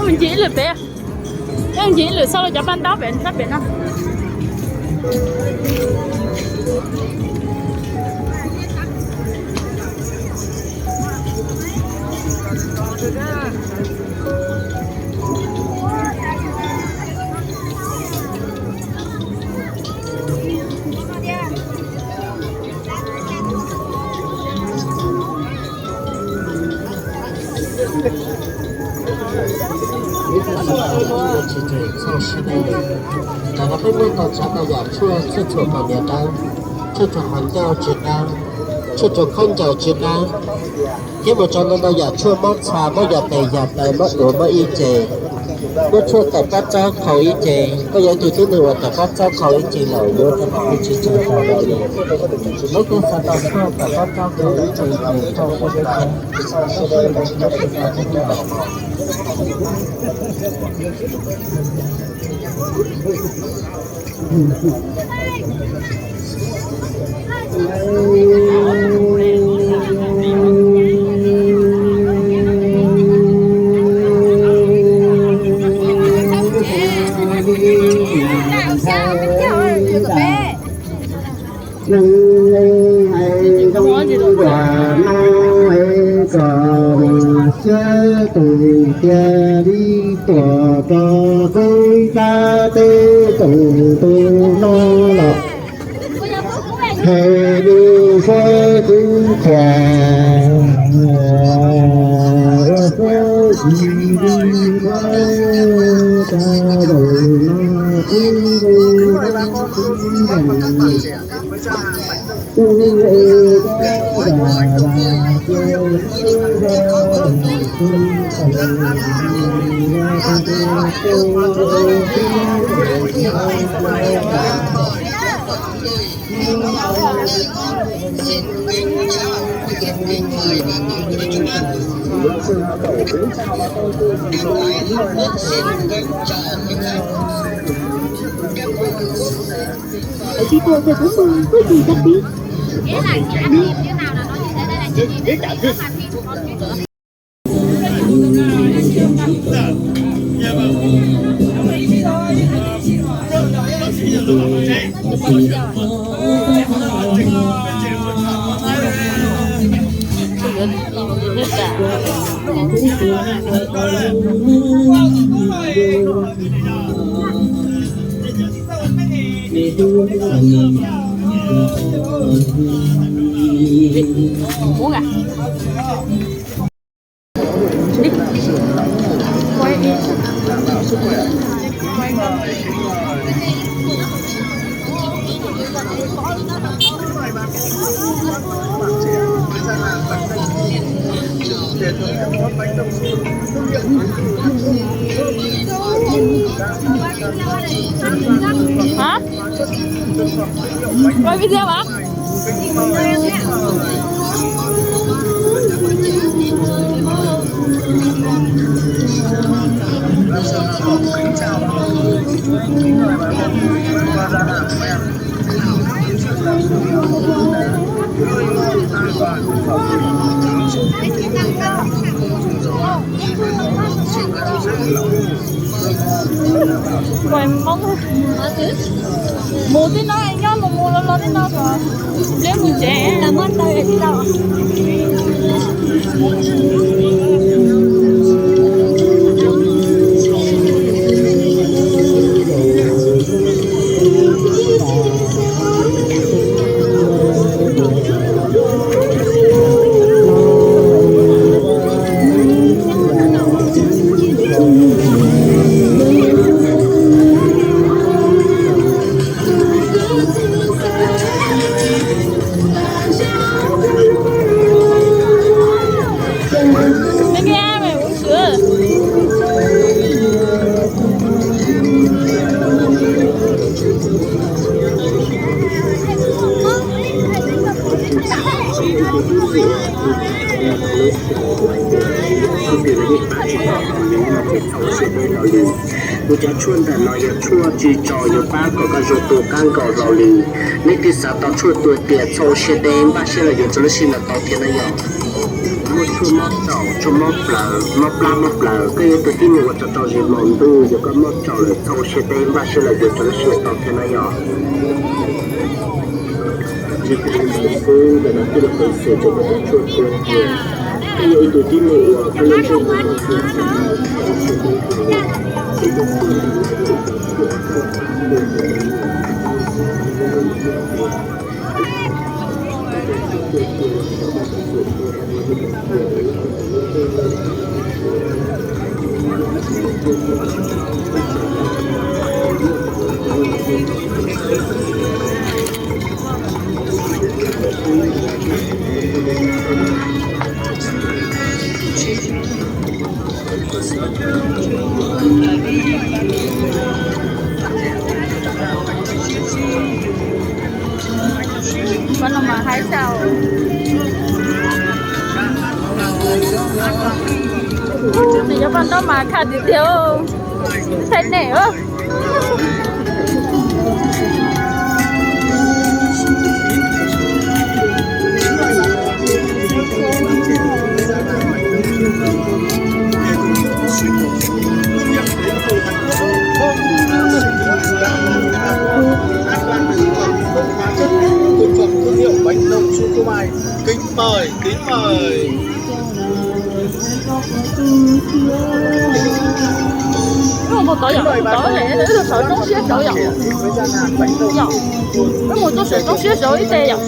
Mus ncig ib lwm pem, mus ncig ib lwm xauj cov paj ntaub pem sab pem no. Tam no peb muab tau tsav tau yam tshuaj txhua txhua kom niam dawb, tshuaj rau qhov ncauj tsis dawb, tshuaj rau khaub ncaws tsis dawb, thiab mus tso ntau ntau yam tshuaj, muab txha, muab yog tes yog taw, muab duav, muab ib ce, muab tshuaj tom pob txaub khau ib ce. Koj yog ib tug tib neeg uas tom pob txaub khau ib ce lawm yuav tau ua tsis tau tau lawm. Muab koj xav tau tshuaj tom pob txaub khau ib ce ces tau ua tau. Neeg hais zoo dua no es kom mus siab tus tiag li tuam rau xeeb tab teb tus ntu no los hais li saib kuv qhuas ua saib tsis li saib ta zaum no kuv ntu kuv ntu Hả? Quay video hả? Mus tib no nyob mus mus los los tib no kom pliab mus tsev. Lub xyoo ua ntej, lub xyoo ua ntej los yeej pab tsis tau hlo li no ces txhob ua siab deb hlo li. Kuv cov tshuaj ntawm no yog tshuaj tsis tso yuav pab kom koj zoo tus kab nkaus hlo li. Leej twg xav tau tshuaj tuag tiag txhob ua siab deb, npaj siab los yuav rau lub sij hawm no tau thiab na yom. Muaj tshuaj mob tsaus, tshuaj mob plawv, mob plab mob plawv, koj yog tus tib neeg uas tso tso zis hmo ntuj, yog koj mob tsaus lawm txhob ua siab deb, npaj siab los yuav rau lub sij hawm no tau thiab na yom. Tsis tas li ntawd xwb, ntawm no kuj yog peev xwm rau koj tus tshuaj tuag tiag. Koj yog ib tug tib neeg uas koj lub ntsej muag txaus, txhob ua siab deb hlo li. Ib tug tshuaj ntawm no yog ib tug tshuaj koj pab tuag tiag tiag li. Pab no mas haib tshaj. Nws cov paj ntaub mas khaj tiag tiag. Thaij nej. Kính mời, kính mời. Wb mus tod yom, wb mus tod, wb mus tod, wb mus txog sawv roob siab saud ib teg yom.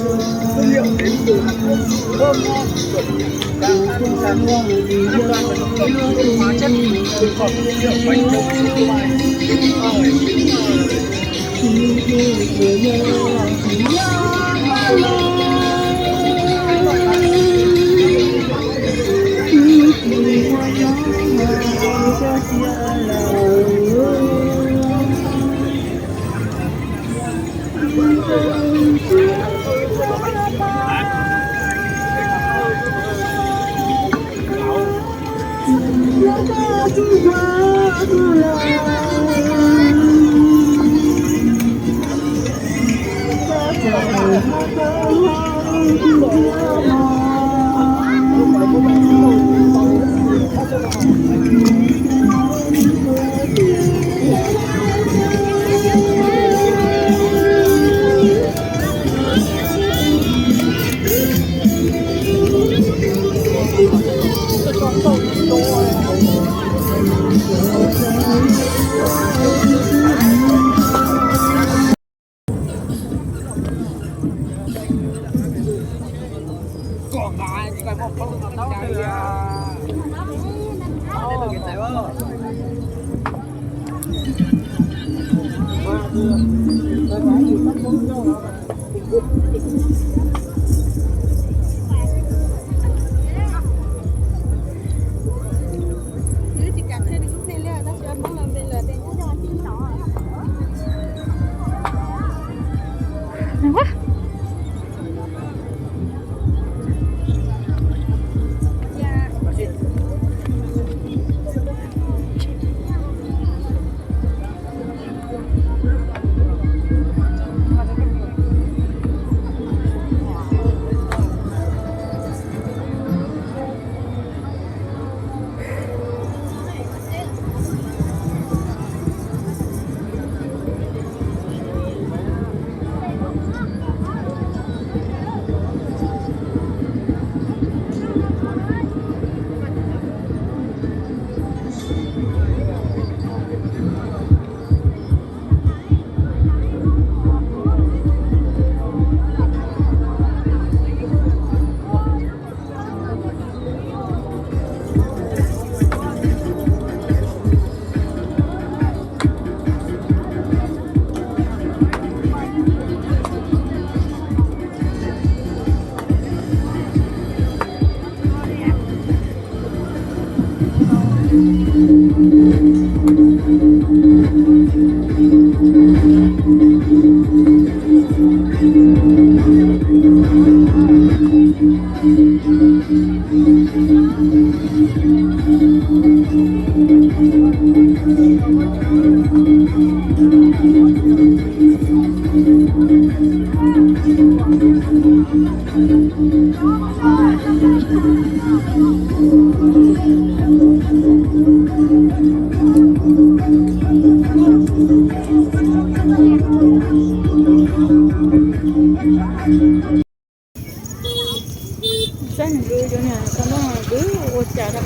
Saib nws cov niag tau noj twb ua cas rau.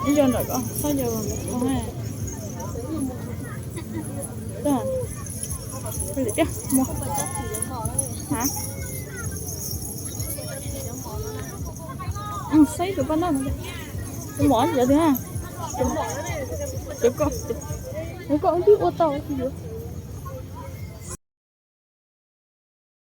Ib co ntawm ko, saib co ntawm ko. Saib tus paj noj, tus mom cov twg na. Cov ko, cov ko twb ua tau yuav.